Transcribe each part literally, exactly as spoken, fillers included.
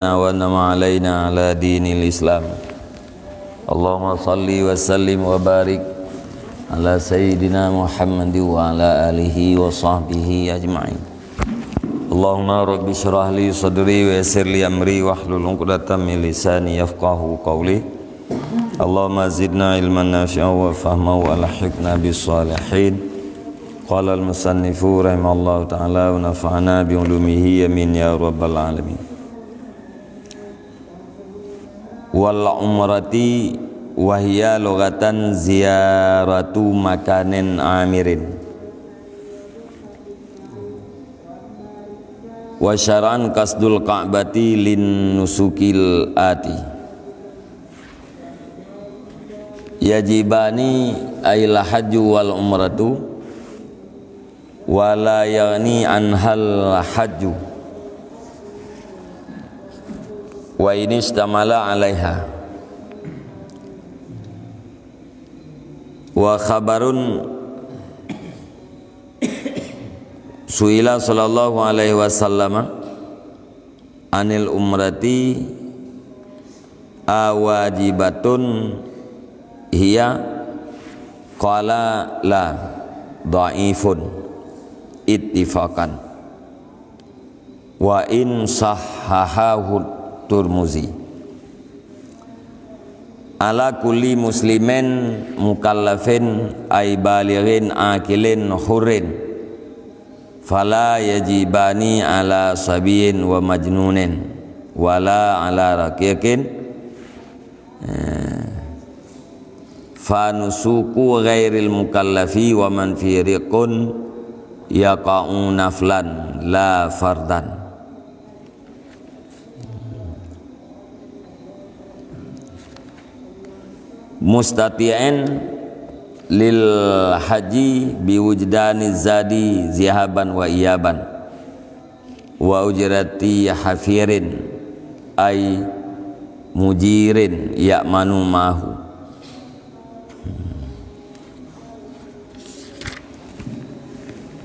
wa an'ama alaina ala dinil Islam. Allahumma salli wa sallim wa barik ala sayyidina Muhammad wa ala alihi wa sahbihi ajma'in. Allahumma rabbi shrah li sadri wa yassir li amri wahlul 'uqdatam min lisani yafqahu qawli. Allahumma zidna ilman nafi'a wa fahma wa alhiqna bis salihin. Qala al-musannifu rahimahullahu ta'ala wa nafa'ana bi ulumihi, amin ya rabbal alamin. Wal umrati wa hiya lughatan ziyaratu makanin amirin. Wa syar'an qasdul ka'bati lin nusukil ati. Yajibani ayil hajju wal umratu, wa la yaghni anhal hajju, wa in istamala alaiha. Wa khabarun su'ila sallallahu alaihi wasallama anil umrati awajibatun hiya, qala la, dhaifun ittifaqan, wa in sahhahahu Turmuzi. Ala kulli muslimin mukallafin ay balighin aqilin hurrin, fala yajibani ala sabiyyin wa majnunin wala ala raqiqin, eh, fa nusuku ghairil mukallafi wa man fi riqun yaqa'u naflan la fardan. Mustati'in lil haji biwujdani zadi zihaban wa iyaban, wa ujrati hafirin ay mujirin ya'manu ma'ahu.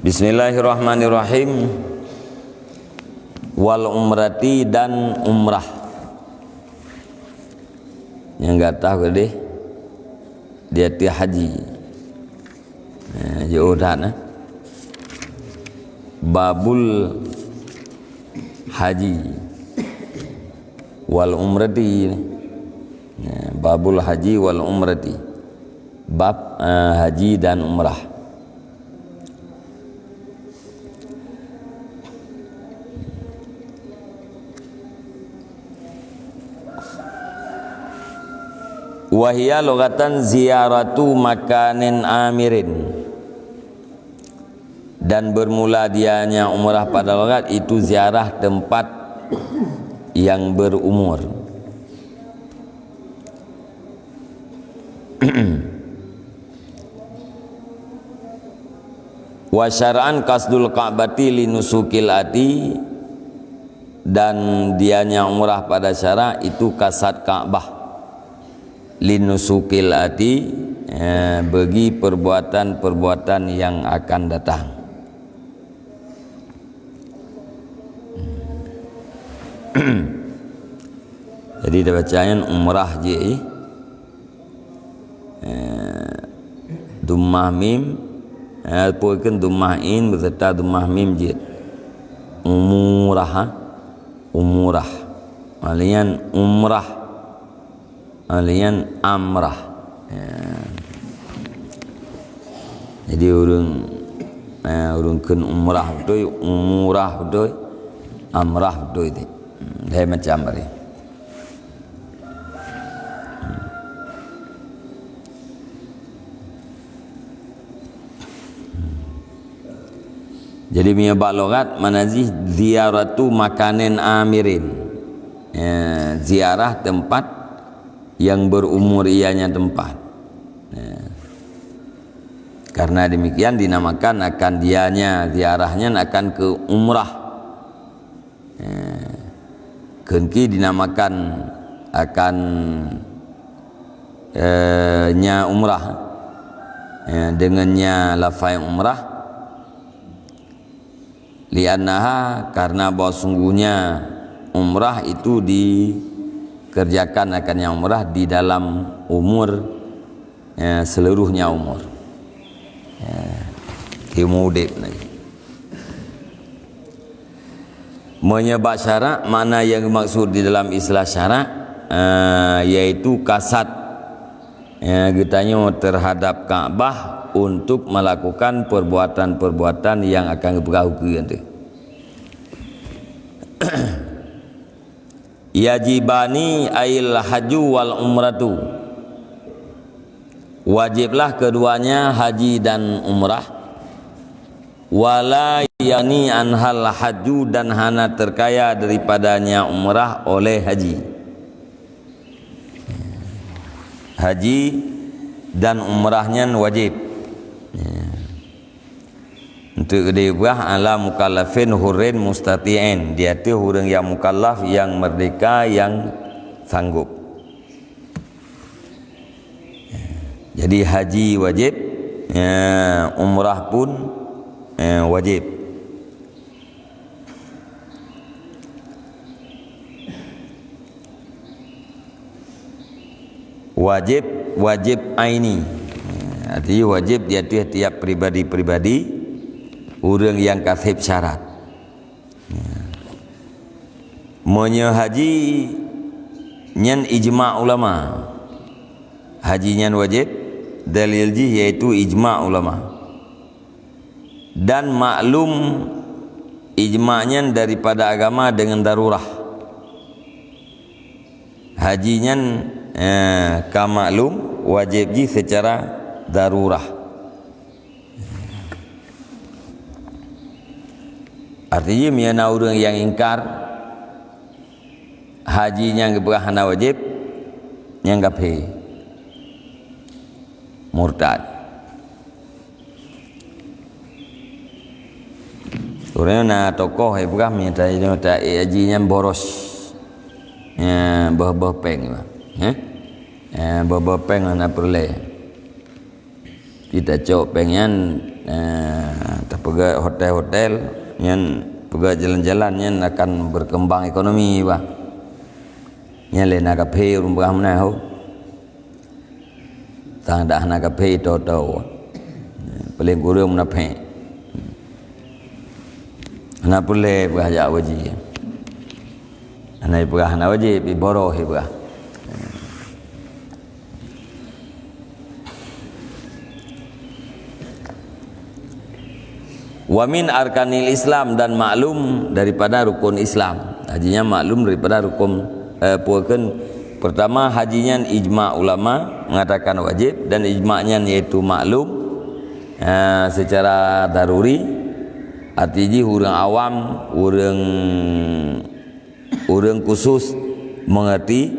Bismillahirrahmanirrahim. Wal umrati, dan umrah. Nyang gata keudeh di ateueh haji. Eh, jeuet that, eh. Babul haji wal umrati. Eh, babul haji wal umrati. Bab, eh, haji dan umrah. Wa hiya lughatan ziyaratu makanin amirin. Dan bermula dianya umrah pada lughat itu ziarah tempat yang berumur. Wa syar'an qasdul Ka'bati linusukil ati, dan dianya umrah pada syarak itu kasad Ka'bah, linusukil ati, eh, bagi perbuatan-perbuatan yang akan datang. Jadi, tabacanya umrah jih, eh, dhammah mim, eh, pokoknya dhammah in beserta dhammah mim jih. Umurah, ha? Umurah. Malian umrah. Alian amrah. Ya. Jadi, ureuëng, eh, ureuëng kheun umrah beutôi, umurah beutôi, amrah beutôi teuh. Hmm, lhée macam bari. Jadi, meunyoe bak lughat, makna jih ziyaratu makanin amirin. Ya, ziarah tempat yang berumur ianya tempat. Ya. Karena demikian dinamakan akan dianya, ziarahnya akan ke umrah. Eh, kheun ki dinamakan akan, eh, nya umrah, eh, dengan nya lafai umrah, li'annaha, karena bahwa sungguhnya umrah itu dikerjakan akan nyang umrah di dalam umur, ya, seluruhnya umur. Ya, di umur udeb lagi. Meunyoe bak syarak, makna yang dimaksud di dalam istilah syarak, eh, yaitu kasad, ya, geutanyoe terhadap Ka'bah untuk melakukan perbuatan-perbuatan yang akan geupeugah ukeue nanti. Yajibani ail haju wal umratu. Wajiblah keduanya haji dan umrah. Wala yani anhal haju, dan hana terkaya daripadanya umrah oleh haji. Haji dan umrah nyan wajib. Ya. Untuk diubah ala mukallafin hurin mustati'in, di ateueh ureuëng yang mukallaf, yang merdeka, yang sanggup. Jadi haji wajib, ya, umrah pun, ya, wajib. Wajib, wajib aini. Artinya wajib di ateueh tiap pribadi-pribadi ureuëng nyang ka seb syarat. Meunyoe haji nyan ijma ulama. Haji nyan wajib, dalil jih yaitu ijma ulama. Dan maklum ijma nyan daripada agama dengan darurah. Haji nyan, eh, ka maklum wajib jih secara darurah. Artinya, meunyoe na ureuëng nyang ingkar, haji nyang geupeugah hana wajib, nyang kafé. Murtad. Ureuëng na tokoh, eh, peugah meunyoe ta-, ta-, eh, haji nyan boros. Ya, boh-boh péng, bah. Eh? Eh, boh-boh péng hana peureulée. Kita cok péng nyan, eh, tapeugah hotel-hotel, nyan peugah jalan-jalan, nyan akan berkembang ekonomi, bah. Nyan lé na kafé ureuëng peugah meunan, ho. Sang dah hana kafé, to-to. Paléng kureueng munafék. Hana peureulée peugah jak haji. Hana peugah hana wajib, ibaroh peugah. Wa min arkanil Islam, dan maklum daripada rukun Islam. Haji nyan maklum daripada rukun, eh, peue kheun, pertama, haji nyan ijma ulama mengatakan wajib, dan ijma nyan yaitu maklum, eh, secara daruri, arti jih ureuëng awam, ureuëng, ureuëng khusus mengerti,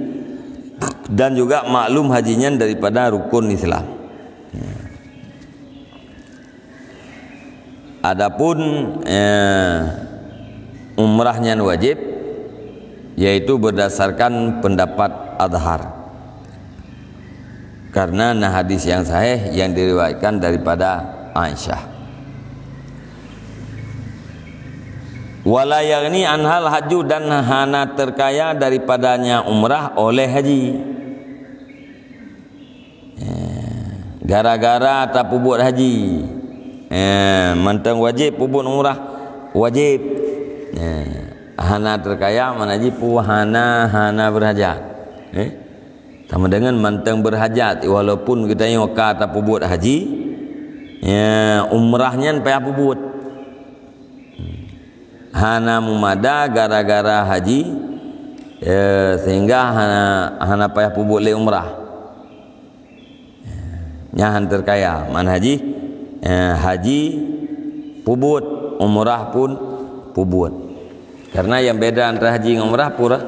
dan juga maklum haji nyan daripada rukun Islam. Adapun, eh, umrah nyan wajib, yaitu berdasarkan pendapat azhar. Karena na hadis yang sahih yang diriwayatkan daripada Aisyah. Wala yaghni anhal haju, dan hana terkaya daripadanya umrah oleh haji. Eh, gara-gara tapeubuet haji, eh, mantong wajib peubuet umrah, wajib. Eh, hana terkaya, makna jih pu-, hana, hana berhajat. Eh? Sama dengan mantong berhajat, walaupun geutanyoe ka tapeubuet haji, ya, umrah nyan payah peubuet. Hana mumada gara-gara haji, ya, sehingga hana, hana payah peubuet lé umrah. Nyan han terkaya, man haji, eh, haji peubuet, umrah pun peubuet. Karena yang beda antara haji ngon umrah pura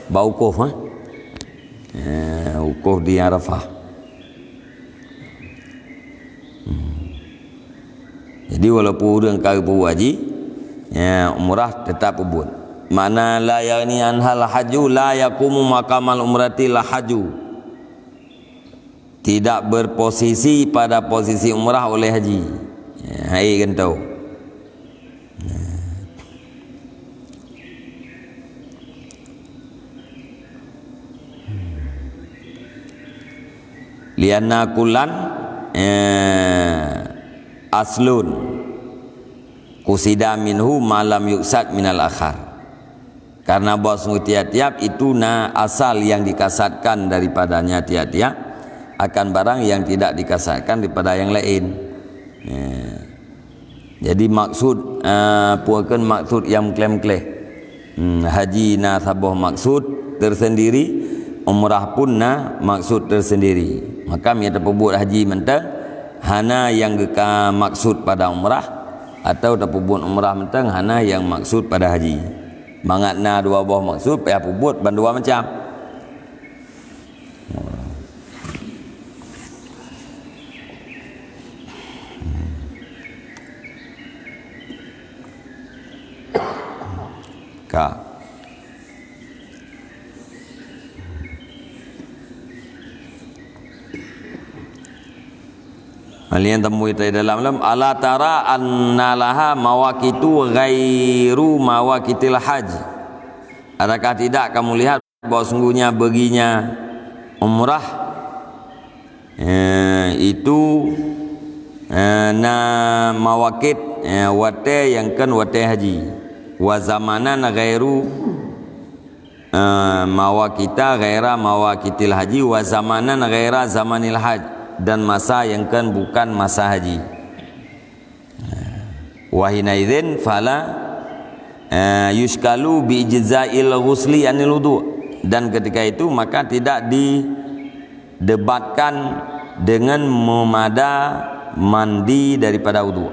bak wukuf, ha? Eh, wukuf di Arafah. Hmm. Jadi, walaupun ureuëng ka geupeubuet haji, ya, umrah tetap peubuet. Makna la yaghni anhal haju, la yaqumu maqamal umrati la haju. Tidak berposisi pada posisi umrah oleh haji. Ya, hai gentong. Ya. Lianna kullan, eh, aslun qusida minhu ma lam yuqsad minal akhar. Karena bahwa sungguh tiap-tiap itu na asal yang dikasatkan daripadanya tiap-tiap akan barang yang tidak dikasatkan daripada yang lain. Ya. Jadi maksud, eh, peue kheun maksud nyang meukleh-meukleh. Hmm, haji na saboh maksud tersendiri, umrah pun na maksud tersendiri. Maka meunyo tapeubuet haji mantong, hana nyang geuka maksud pada umrah, atau tapeubuet umrah mantong, hana nyang maksud pada haji. Mangat na dua boh maksud, payah peubuet bandua macam. Ka. Malian temui tadi dalam lom, "Ala tara anna laha mawaqitu ghairu mawaqitil haj." Adakah tidak kamu lihat bahwa sungguhnya baginya umrah, eh, itu, eh, na mawaqit, eh, watée nyang kon watée haji, wa zamanan ghairu, eh, mawaqita ghaira mawaqitil haji, wa zamanan ghaira zamanil haj, dan masa nyang kon bukan masa haji. Wa hina idzin fala, eh, yusykalu bi ijza'il ghusli anil wudu. Dan ketika itu maka tidak didebatkan dengan memada mandi daripada wudu.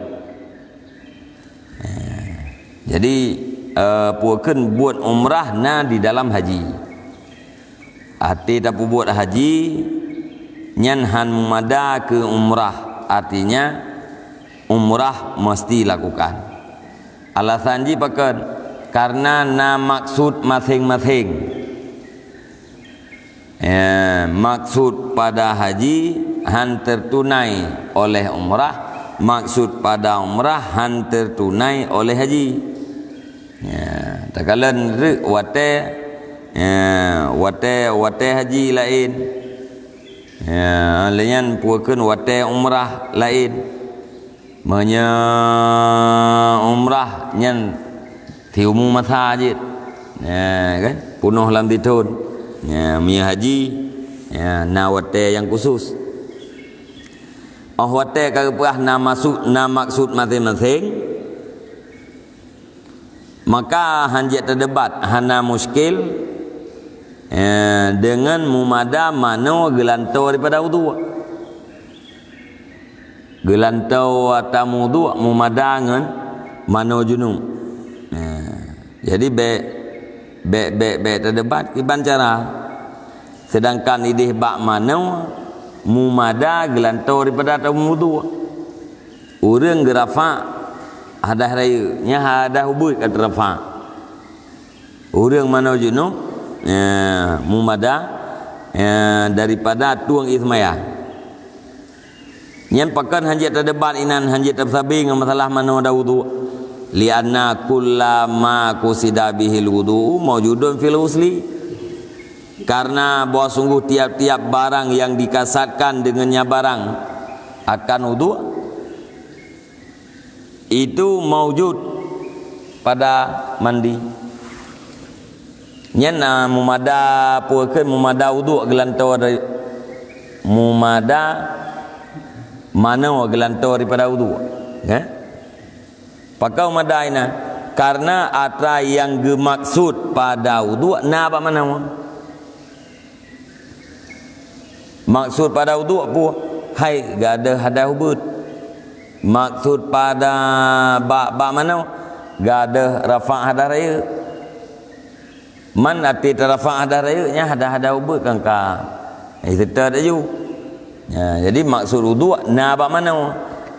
Eh, jadi, eh, peue kheun buet umrah na di dalam haji. Até tapeubuet haji, nyan han meumada keu umrah, artinya umrah meusti lakukan. Alasan jih pakon? Karena na maksud maséng-maséng. Ya, maksud pada haji han tertunai oleh umrah, maksud pada umrah han tertunai oleh haji. Ya, takalon reuk watée, ya, watée, watée haji laén. Ya, lé nyan peue kheun watée umrah laén. Meunyoe umrah nyan siumu masa jeuet. Ya, kan? Punoh lam sithon. Ya, meunyoe haji, ya, na watée nyang khusus. Óh watée ka geupeugah na masuk, na maksud maséng-maséng. Maka han jeuet teudebat, hana muskil, eh, deungon mumada manoe geulantoe daripada udhu. Geulantoe ata udhu mumada ngon manoe junub. Eh, jadi bék, bék, bék, bék teudebat kiban cara. Seudangkan idéh bak manoe mumada geulantoe daripada ata udhu. Ureuëng geurafa' hadah rayeuk, nyan hadah ubeuet ka teurafa'. Ureuëng manoe junub, ya, mumada, ya, daripada tueng ismaya. Nyan pakon han jeuet teudebat inan, han jeuet teusabé ngon masalah manoe ata udhu. Lianna kulla ma qusida bihil wudu'u maujudun fil ghusli. Karena bahwa sungguh tiap-tiap barang yang dikasatkan dengannya barang akan udhu, itu maujud pada mandi. Nyan na mumada, peue kheun mumada udhu geulantoe dari, mumada manoe geulantoe daripada udhu. Ya? Pakon mumada inan? Karena atra nyang geumaksud pada udhu na bak manoe. Maksud pada udhu peue? Hai gadôh hadah ubeuet. Maksud pada bak, bak manoe? Gadôh rafa' hadah rayeuk. Man até teurafa' hadah rayeuk nyan hadah-hadah ubeuet kan ka, eh, seutôt laju. Ya, jadi maksud udhu na bak manoe.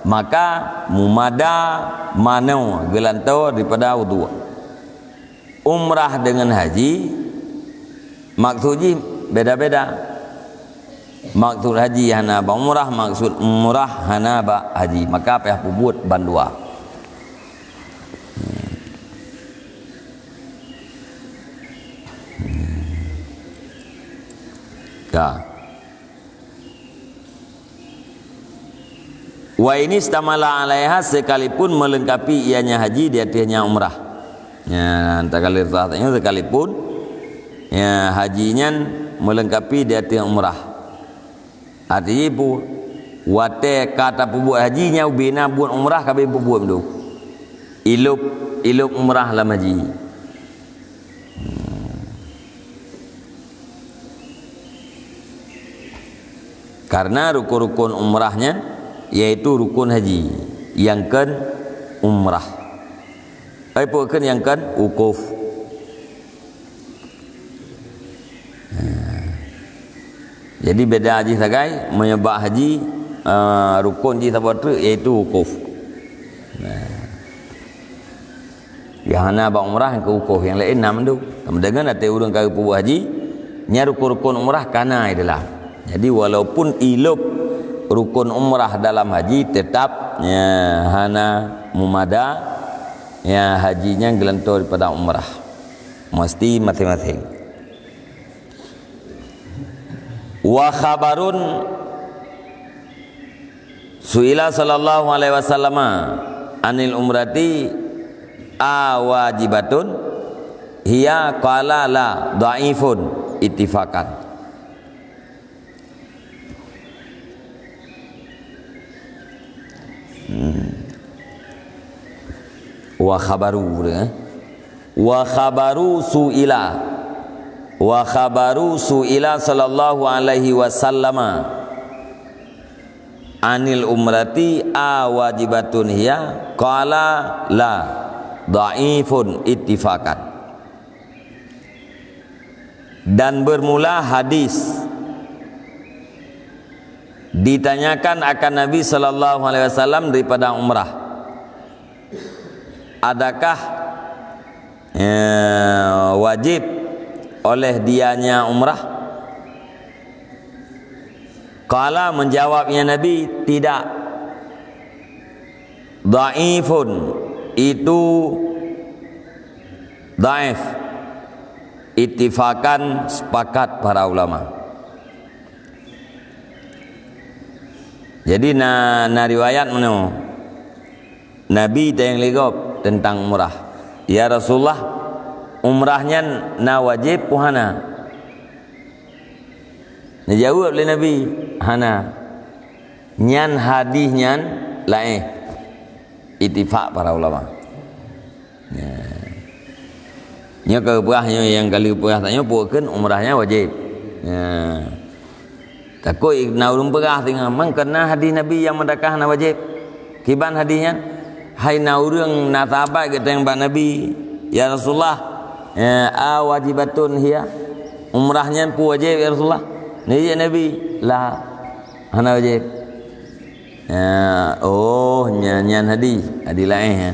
Maka mumada manoe geulantoe daripada udhu. Umrah dengan haji, maksud jih beda-beda. Maksud haji hana bak umrah, maksud umrah hana bak haji. Maka payah peubuet bandua. Ka. Wa in istamala 'alaiha, sekalipun melengkapi ianya haji di ateueh nya umrah. Nya, takali sah nyoe sekalipun, nya, haji nyan melengkapi di ateueh umrah. Arti jih pu, watée ka tapeubuet haji nyan ubé na buet umrah ka beu peubuet tu. Ilop, ilop umrah lam haji. Karena rukun-rukun umrah nyan, yaitu rukun haji, nyang kheun umrah. Ai, peue kheun nyang kheun? Wukuf. Ha. Jadi, beda jih sagai, meunyoe bak haji, eh, rukun jih saboh treuk, yaitu wukuf. Nah. Nyang hana bak umrah nyang keu wukuf, nyang laén na mandum. Sama dengan até ureuëng ka geupeubuet haji, nyan rukun-rukun umrah ka na di dalam. Jadi, walaupun ilop rukun umrah dalam haji, tetap, nya, hana mumada, nya, haji nyan geulantoe daripada umrah. Mesti masing-masing. Wa khabarun su'ila sallallahu alaihi wasallama anil umrati a wajibatun hiya, qala la, dhaifun, ittifaqan. Hmm. Wa khabaru, eh? Wa khabaru su'ila. Wa khabaru su'ila sallallahu alaihi wasallama anil umrati a wajibatun hiya, qala la, dhaifun, ittifaqan. Dan bermula hadis ditanyakan akan Nabi sallallahu alaihi wasallam daripada umrah. Adakah, eh, wajib oleh dianya umrah? Qala, menjawabnya Nabi, tidak. Dhaifun, itu dhaif. Ittifakan, sepakat para ulama. Jadi, na, na riwayat meunoe, Nabi tanyong lé gob teuntang umrah, "Ya Rasulullah, umrah nyan na wajéb peu hana?" Neujaweueb lé Nabi, "Hana." Nyan hadih nyan laén, ittifak para ulama. Ya. Nyoe keu peugah nyoe nyang ka lheueh peugah tanyoe, peue kheun umrah nyan wajéb. Ya. Takot na ureuëng peugah singoh, "Mang kana hadih Nabi nyang meudakah na wajéb?" Kiban hadih nyan, hai na ureuëng na sahabat geutanyong bak Nabi, "Ya Rasulullah, ya, a wajibatun hiya? Umrah nyan peu wajéb, ya Rasulullah?" Neujaweueb Nabi, "La, hana wajéb." Ya, oh, nyan, nyan hadih, hadih laén, ya.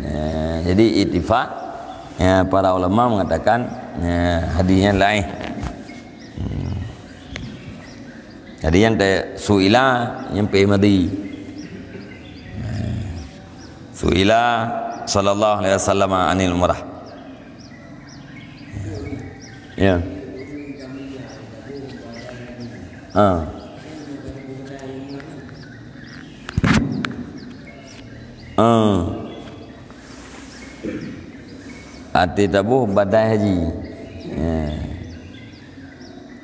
Nah, jadi ittifak, ya, para ulama mengatakan, ya, hadih nyan laén. Hmm. Jadi nyan teuh su'ila nyan fi'il madhi. Nah. Su'ila sallallahu alaihi wasallam anil umrah. Ya. Ah. Ah. Até taboh badai haji. Ya.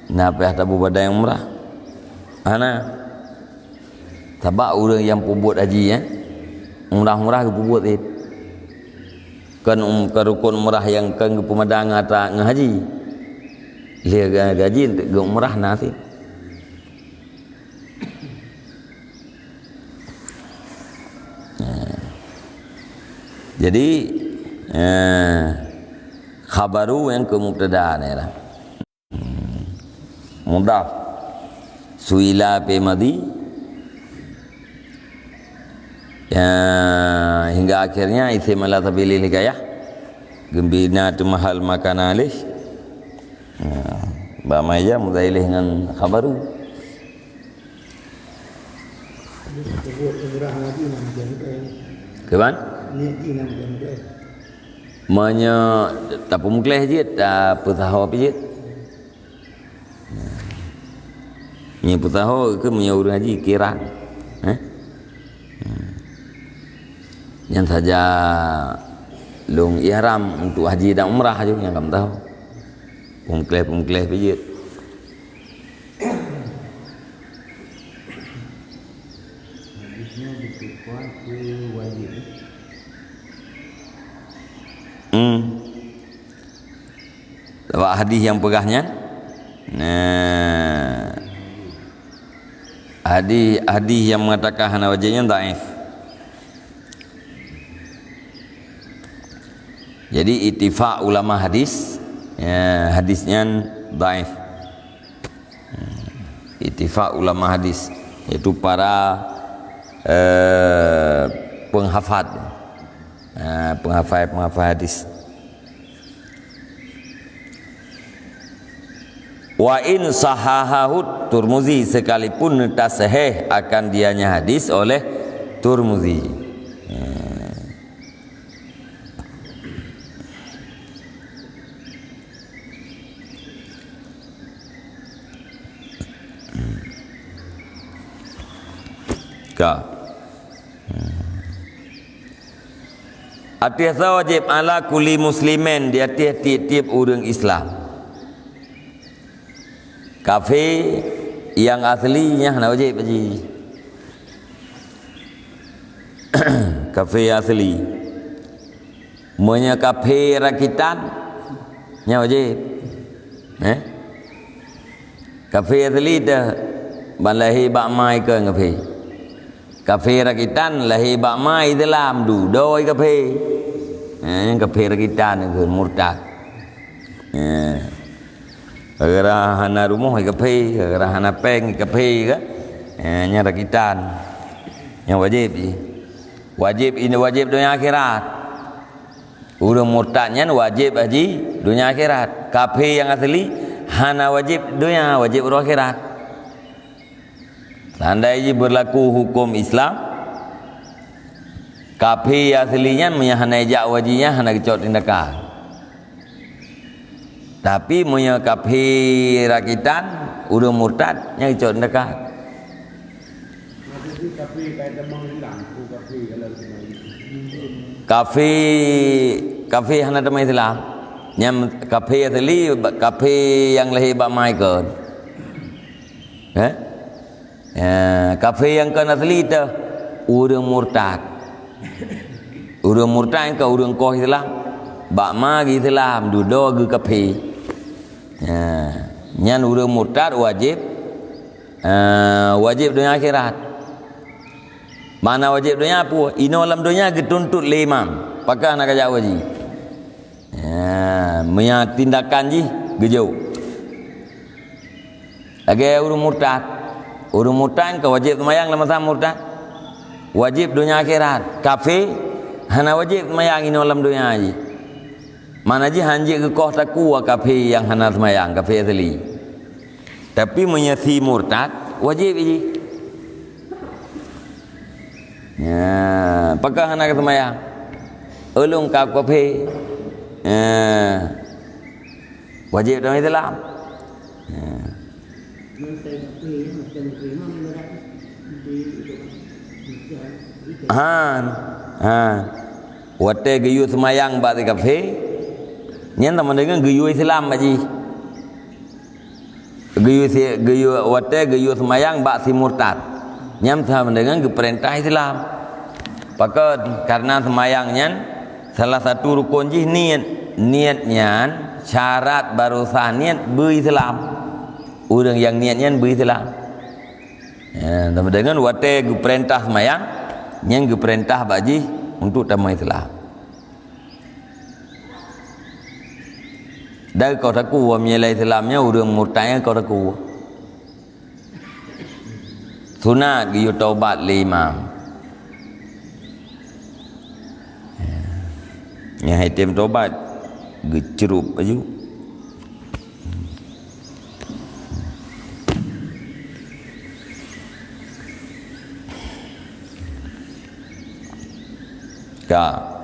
Na payah taboh badai umrah? Hana. Sabab ureuëng nyang peubuet haji, eh, umrah-umrah geupeubuet cit. Kon um-, kon rukon umrah nyang kon geupeumadang atra ngon haji. Lheueh ga-, gaji untuk geu umrah na cit. Nah. Jadi, eh, khabaru nyang keu mubtada ni lah. Hmm. Mudhaf. Su'ila fi'il madhi. Ya, hingga akhirnya isim ala sabilil hikayah. Geumbina teumahal makana alih. Ya. Bak maya mudhaf ilaih ngon khabaru. Keuban? Meunyoe tapeumeukleh jeuet, tapeusaho pih jeuet. Meunyoe peusaho keu meunyoe ureuëng haji kiran. Eh? Nyan saja lôn ihram untuk haji dan umrah aju nyang kamoe tahu. Peumeukléh-peumeukléh pih jeuet. Hadisnya berkekuatan ke wajib. Hmm. Sabab hadis nyang peugah nyan, nah, hadis, hadis nyang mengatakan hana wajib nyan dhaif. Jadi, ittifaq ulama hadis, ya, hadis nyan dhaif. Ittifaq ulama hadis, yaitu para, eh, penghafal, eh, penghafal-penghafal hadis. Wa in sahahahu Turmuzi, sekalipun neutasahih akan dianya hadis oleh Turmuzi. Ka. Ateueh sa wajéb ala kulli muslimin, di ateueh tieb-tieb ureuëng Islam. Kafé nyang asli nyan hana wajéb haji. Kafé asli. Meunyoe kafé rakitan, nyan wajéb. Eh? Kafé asli teuh ban lahé bak ma ikon kafé. Kafé rakitan lahé bak ma Islam, dudoe kafé. Eh, kafé rakitan ikon murtad. Eh. Gara-gara hana rumoh kafé, gara-gara hana péng kafé kan. Eh, nyan rakitan. Nyan wajéb jih. Wajéb ini wajéb donya akhirat. Ureuëng murtad nyan wajéb haji donya akhirat. Kafé nyang asli hana wajéb donya, wajéb uroe akhirat. Seandai jih berlaku huköm Islam, kafé asli nyan meunyo hana ijak u haji nyan hana geucok tindakan. Tapi meunyo kafé rakitan, ureuëng murtad, nyan geucok tindakan. Kafé, kafé hana teuma Islam. Nyan kafé asli, kafé nyang lahé bak ma ikon. Eh? Ya, kafé nyang kon asli teuh ureuëng murtad. Ureuëng murtad nyang kon ureuëng koh Islam. Bak ma geu Islam, dudoe geu kafé. Ya, nyan ureuëng murtad wajéb, eh, wajéb donya akhirat. Makna wajéb donya peue? Inoe lam donya geutuntot lé imam, pakon hana kajak u haji. Ya, meunyo tindakan jih geujok. Lagée ureuëng murtad. Ureuëng murtad ka wajéb seumayang lam masa murtad. Wajéb donya akhirat. Kafé hana wajéb seumayang inoe lam donya jih. Makna jih hanjeuet geukoh takue kafé nyang hana seumayang, kafé asli. Tapi meunyo si murtad, wajéb jih. Ya, pakon hana seumayang? Ulôn ka kafé. Ya. Wajéb dalam Islam. Ya. Han. Han. Watée geuyue seumayang bak si kafé, nyan sama dengan geuyue Islam bak jih. Geuyue si, geuyue, watée geuyue seumayang bak si murtad, nyan sama dengan geupeurintah Islam. Pakon? Karena seumayang nyan salah satu rukon jih niet. Niet nyan syarat barosa niet beu-Islam. Ureuëng nyang niet nyan beu-Islam. Ya, sama dengan watée geupeurintah seumayang, nyan geupeurintah bak jih untuk tamong Islam. Dan kau takue meunyo lam Islam nyan ureuëng murtad nyan kau takue. Sunat geuyue taubat lé imam. Nyang hai tem taubat geucrup aju. Ka.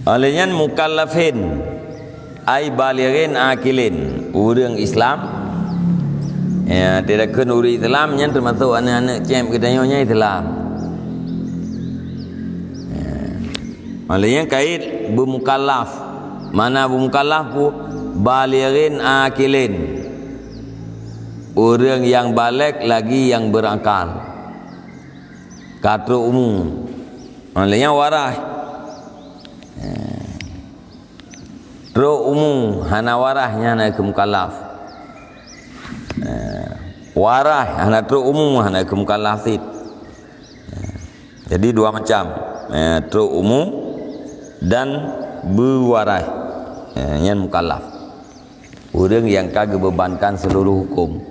Oleh nyan mukallafin, ai balighin akilin, ureuëng Islam. Ya, tidak kheun ureuëng Islam nyan termasuk aneuk-aneuk cem geutanyoe nyan Islam. Ya. Oleh nyan kait beumukallaf. Mana beumukallaf pu? Balighin akilin. Ureuëng yang baligh lagi yang berakal. Ka trok umu. Oleh nyan waras. Trok umu hana waras nyan hana keu mukallaf. Eh, waras hana trok umu hana keu mukallaf cit. Eh, jadi dua macam. Eh, trok umu dan beuwaras. Eh, nyan mukallaf. Ureuëng nyang ka geubebankan seluruh huköm.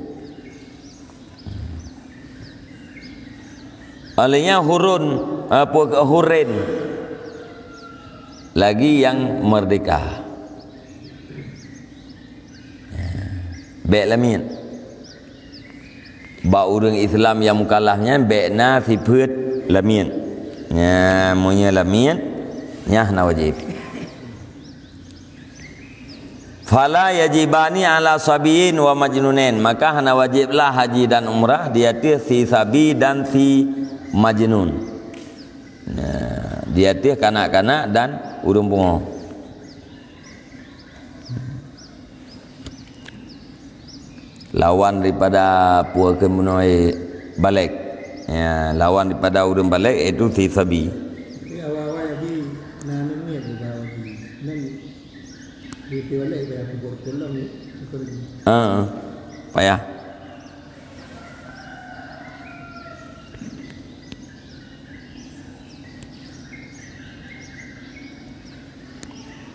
Oleh nyan hurun, apa, hurin lagi yang merdeka. Bék lamiet. Bak ureuëng Islam nyang mukallaf nyan bék na sifeuet lamiet. Nyan, meunyoe lamiet, nyan hana wajéb. Fala yajibani ala sabiyin wa majnunin, maka hana wajéb lah haji dan umrah di ateueh si sabi dan si majnun. Nah, di ateueh kanak-kanak dan ureuëng pungo. Lawan daripada peue keuh bunoe baligh. Ya, lawan daripada ureuëng baligh iaitu si sabi. Tapi awai-awai lagi na aneuk miet juga lagi. Nan Di, di balik dia aku buat kolam ni, aku ni. Ha, payah.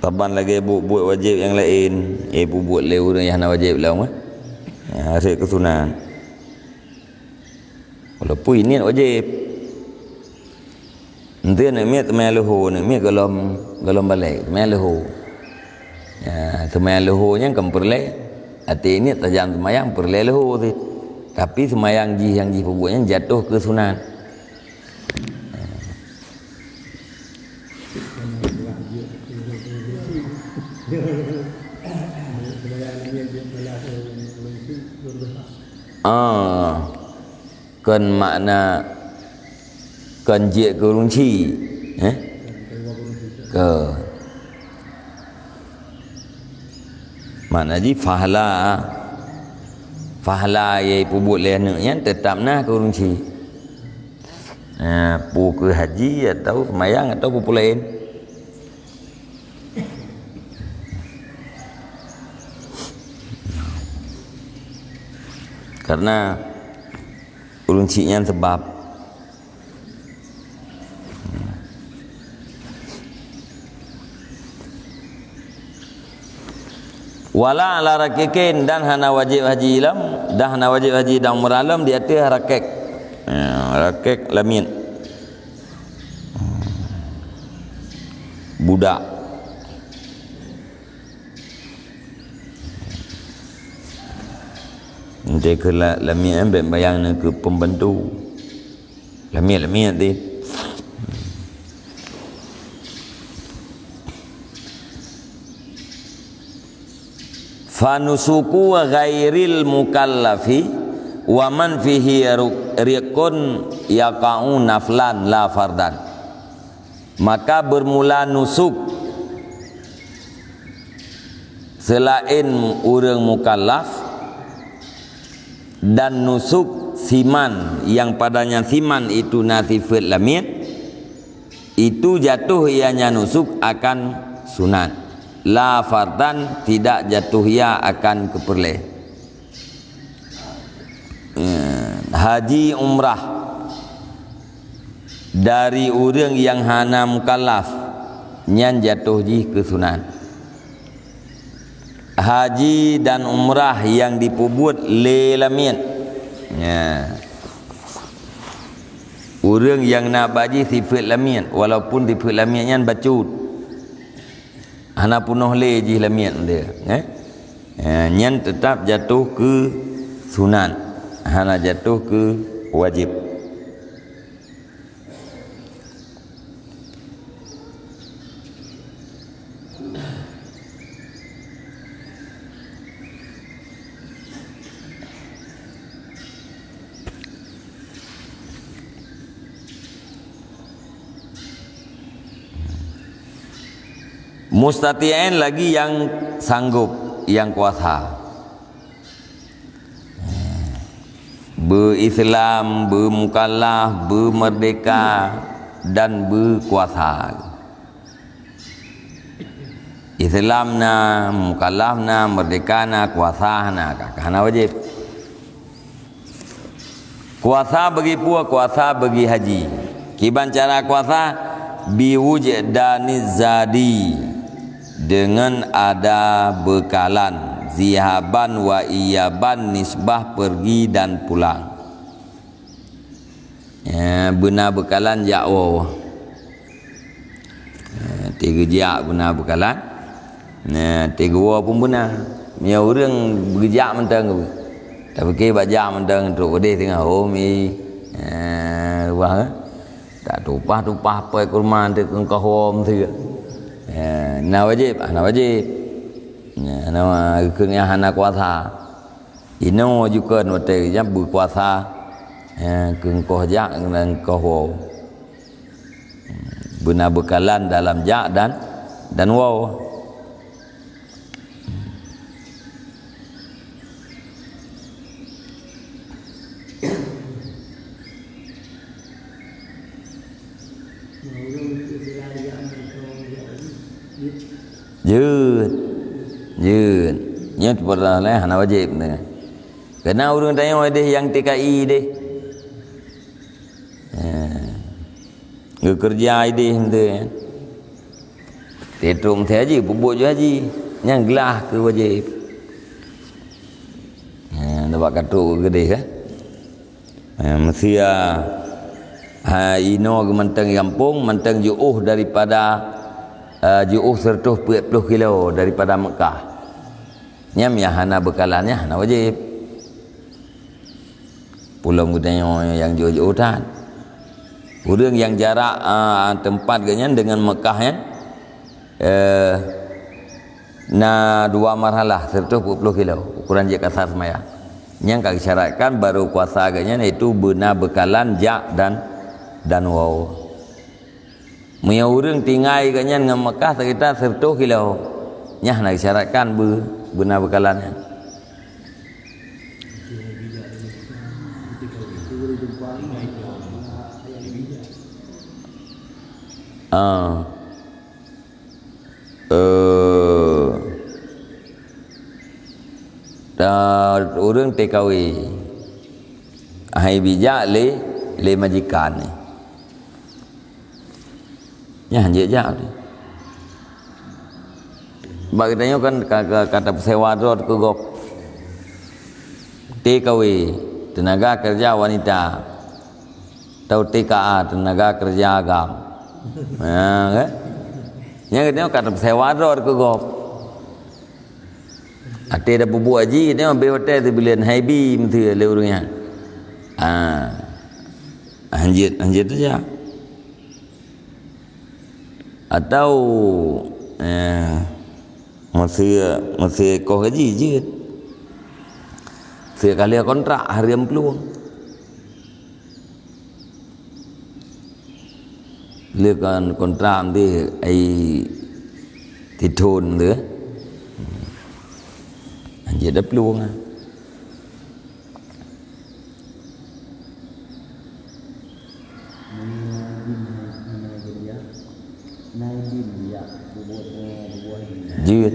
Saban lagée buet-buet wajéb nyang laén, eh, peubuet lé ureuëng nyang hana wajéb lom, eh. Ya, hareuet keu sunat. Walaupun niet wajéb. Enteuk aneuk miet seumayang leuhô, aneuk miet gohlom, gohlom baligh, seumayang leuhô. Ya, seumayang leuhô nyan kon peureulée. Até niet sajan seumayang peureulée leuhô cit. Tapi seumayang jih nyang jih peubuet nyan jatoh keu sunat. Ah. Kon makna kon jeuet keu ureuëng chik, eh? Kon. Makna jih fahla, fahla nyang peubuet lé aneuk nyan teutap na keu ureuëng chik. Eh, peue keu haji atau seumayang atau peue-peue laén. Karena ureuëng chik nyan sabab. Wala ala raqiqin, dan hana wajéb haji lom, dan hana wajéb haji dan umrah lom di ateueh raqiq. Ya, raqiq lamiet. Budak. Enteuk keu la-, lamiet, eh, bék bayang na keu pembantu. Lamiet-lamiet deh. Fanusuku ghairil mukallafi wa man fihi ru-, riqun yaqa'u naflan la fardan. Maka bermula nusuk selain ureuëng mukallaf dan nusuk siman yang padanya siman itu na sifeuet lamiet, itu jatuh ianya nusuk akan sunat. La fardan, tidak jatuh ia akan keu peureulée. Eh, haji umrah dari ureuëng nyang hana mukallaf, nyan jatoh jih keu sunat. Haji dan umrah nyang jipeubuet lé lamiet. Ya. Ureuëng nyang na bak jih sifeuet lamiet, walaupun sifeuet lamiet nyan bacut. Hana peunoh lé jih lamiet dia, eh? Eh, nyan teutap jatoh keu sunat, hana jatoh keu wajéb. Mustati'ain lagi yang sanggup, yang kuasa. Beu-Islam, beu-mukallaf, beu-merdeka, dan beu-kuasa. Islam na, mukallaf na, merdeka na, kuasa na, ka hana wajéb. Kuasa bagi peue? Kuasa bagi haji. Kiban cara kuasa? Biwujdaniz zadi, dengan ada beukalan, zihaban wa iyaban, nisbah pergi dan pulang. Ya, beuna beukalan jak woe. Eh, ti geujak beuna beukalan. Nah, ti geuwoe pun beuna. Meunyoe ureuëng geujak mantong, tapi ke bak jak mantong trok udeh teungoh hom i. Eh, wah, eh. Tak tupah-tupah pai kurma teuk keungkoh hom teuk. Eh, na wajéb, ah, na wajéb. Nah, nama geukheun nyang hana kuasa. Inoe jukon watée nyan beukuasa, eh, keungkoh jak dan keungkoh woe. Beuna beukalan dalam jak dan, dan woe. Jeuet. Jeuet. Nyoe teupeureunoh lé hana wajéb. Keunan ureuëng tanyoe deh nyang T K I deh. Eh, geukeureuja idéh meuteue, ya. Teutrok meuteue haji, peubuet ju haji. Nyang glah keu wajéb. Eh, nibak ka trok keu geudeh, kan? Eh, meusia, ha, inoe geuh mantong gampông, mantong jiôh daripada, eh, jiôh seratus peuet ploh kilo daripada Meukah. Nyan nyang hana beukalan, nyan hana wajéb. Pulom geutanyoe nyang jiôh-jiôh that. Ureuëng nyang jarak, a, teumpat geuhnyan deungon Meukah nyan, eh, na dua marhalah, seratus peuet ploh kilo, ukoran jih kasar seumayang. Nyang ka geusyaratkan barô kuasa geuhnyan, yaitu beuna beukalan jak dan, dan woe. Meunyoe ureuëng tinggai geuhnyan ngon Meukah seukita seratus kilo, nyan hana geusyaratkan beu-, beuna beukalan nyan. Ah. Eh, dan ureuëng T K W, hai bijak lé, lé majikan ni. Nyan jeuet jak. Bak geutanyoe kan ka, ka, ka tapeusewa droe keu gob. T K W, tenaga kerja wanita. Atau T K A, tenaga kerja agam. Ha, kan? Nyan geutanyoe ka tapeusewa droe keu gob. Até tapeubuet jih, nyoe beh watée teubilen hai bi meuteue lé ureuëng nyan. Ah. Hanjeuet, hanjeuet saja. Atau, eh, meuseu, meuseu koh gaji jeuet. Meuseu ka lheueh kontrak hareuem plueng. Lheueh kon-, kontrak deh ai tithon tu. Hanjeuet dah plueng ah. Jeuet.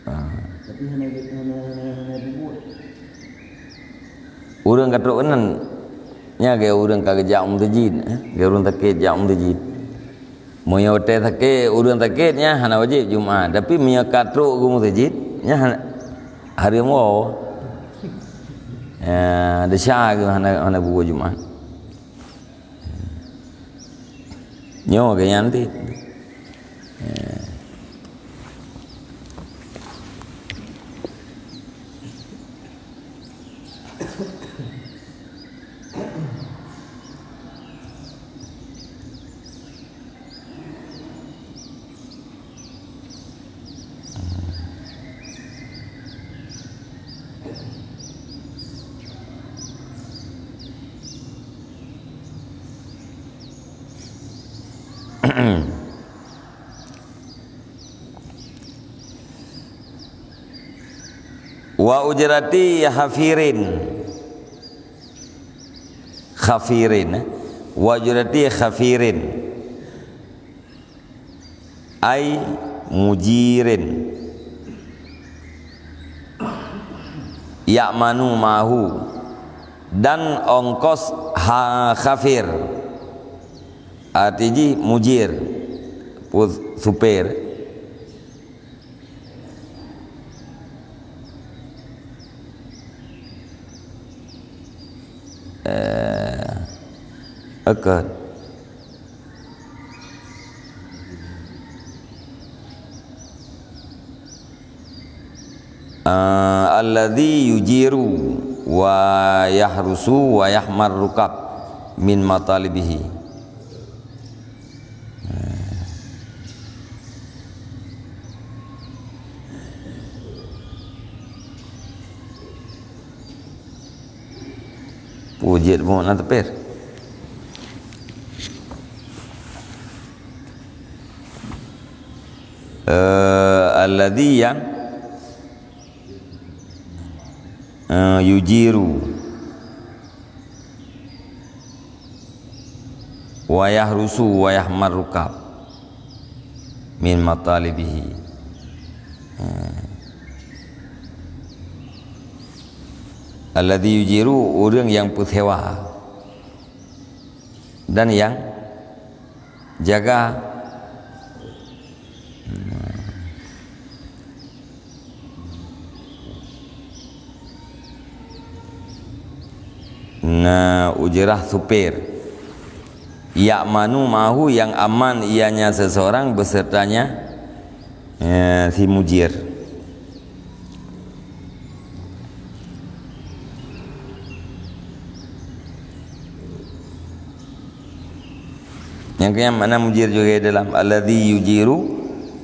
Ah. Ureuëng ka trok keunan, nyan gaya ureuëng ka geujak u meuseujid, eh, gaya ureuëng sakét jak u meuseujid. Meunyoe watée sakét, ureuëng sakét nyan hana wajéb Jumat, tapi meunyoe ka trok u meuseujid, nyan hana, hareuem woe. Ya, desya geuh hana, hana bubuet Jumat. Nyoe geuh nyan ti. Ya. Wa ujrati hafirin. Khafirin, eh. Wa ujrati khafirin. Ai mujirin. Ya'manu ma'ahu. Dan ongkos ha-, khafir. Arti jih mujir. Pu-, supir. Eh, eukot. Eh, alladzi yujiru wa yahrusu wa yahmar rukab min matalibihi. Peue jeuet buet na teupéh. Eh, alladzi nyang, eh, yujiru wa yahrusu wa yahmar rukab min matalibihi. Eh. Alladzi yujiru, ureuëng nyang peusewa dan nyang jaga. Na ujrah supir. Ya'manu ma'ahu, yang aman ianya seseorang besertanya, eh, si mujir. Nyang keu nyan makna mujir juga dalam alladzi yujiru,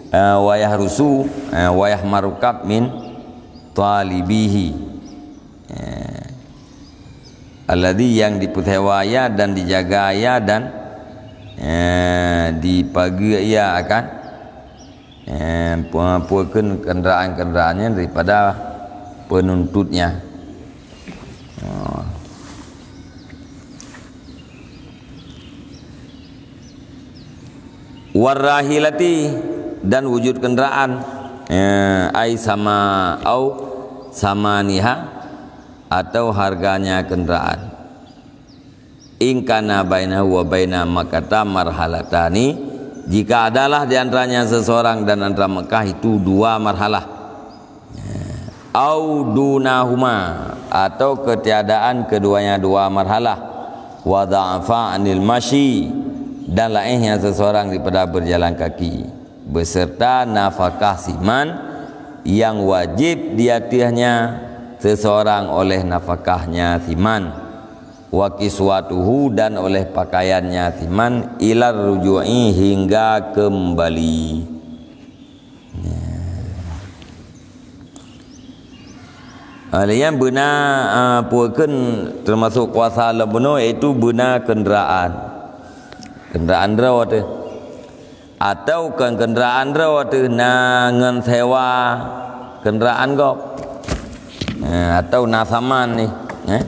eh, wa yahrusu, eh, wa yahmar rukab min talibihi. Eh, alladzi yang dipeusewa ia dan dijaga ia dan, eh, dipageue ia akan, eh, pe-, peue kheun kenderaan-kenderaan nyan daripada penuntutnya. Oh. Warrahilati, dan wujud kenderaan, eh, ai sama au samaniha, atau harganya kenderaan. In kana bainahu wa baina Makkata marhalatani, jika adalah di antaranya seseorang dan antara Mekah itu dua marhalah. Au dunahuma, atau ketiadaan keduanya dua marhalah. Wa dha'afa anil masyi, dan laéhnya seseorang daripada berjalan kaki, beserta nafakah siman yang wajib di atasnya seseorang oleh nafakahnya siman. Wa kiswatuhu, dan oleh pakaiannya siman, ilar ruju'i, hingga kembali. Ah, lheuh nyan beuna, ah, peue kheun teumasok kuasa lom bunoe, yaitu beuna kenderaan. Kenderaan droe teuh. Atau kon kenderaan droe teuh na ngon sewa kenderaan gob. Eh, atau na saman nyoe, eh?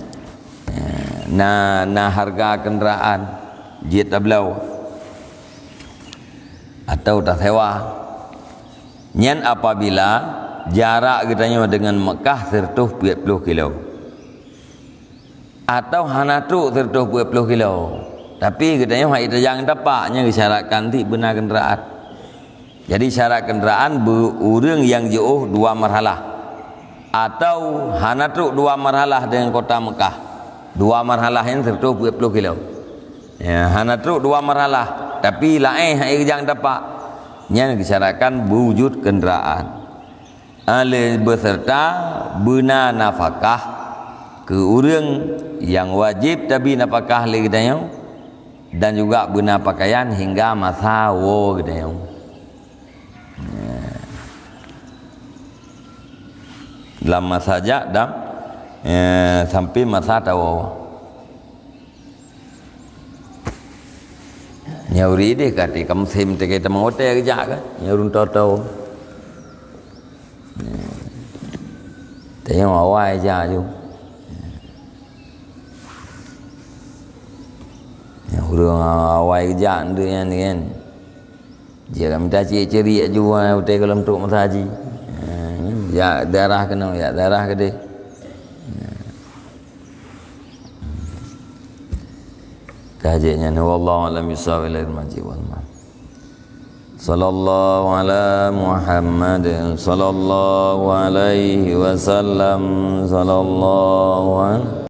Eh, na, na hareuga kenderaan jeuet tabloe. Atau tasewa. Nyan apabila jarak geutanyoe deungon Meukah sireutôh peuet ploh kilo. Atau hana trok sireutôh peuet ploh kilo. Tapi geutanyoe hana tajang tapak, nyan geusyaratkan cit beuna kenderaan. Jadi syarat kenderaan beu ureuëng nyang jiôh dua marhalah. Atau hana trok dua marhalah deungon kota Meukah. Dua marhalah nyan sireutôh peuet ploh kilo. Ya, hana trok dua marhalah, tapi laén hai geujang tapak. Nyan geusyaratkan beujeuet kenderaan. Alé beserta beuna nafakah keu ureuëng nyang wajéb tabi nafakah lé geutanyoe, dan juga beuna pakaian hingga masa woe geutanyoe. Lam masa jak dan, eh, sampai masa tawoe. Nyoe uri deh ka teuka musém teuka teuma hotel jak kan. Nyoe ureuëng toto. Tanyong awai jak ju. Nyang ureuëng awai jak ndeuk nyan kan. Jeuet ka mita cit ceurik ju, ah, utai gohlom trok meusaji. Ah, jak daerah keunoe, jak daerah keudeh. Ka jeuet nyan, wallahu a'lam bissawab, ilaihi marji wal ma'ab. Sallallahu ala Muhammad, sallallahu alaihi wasallam, sallallahu ala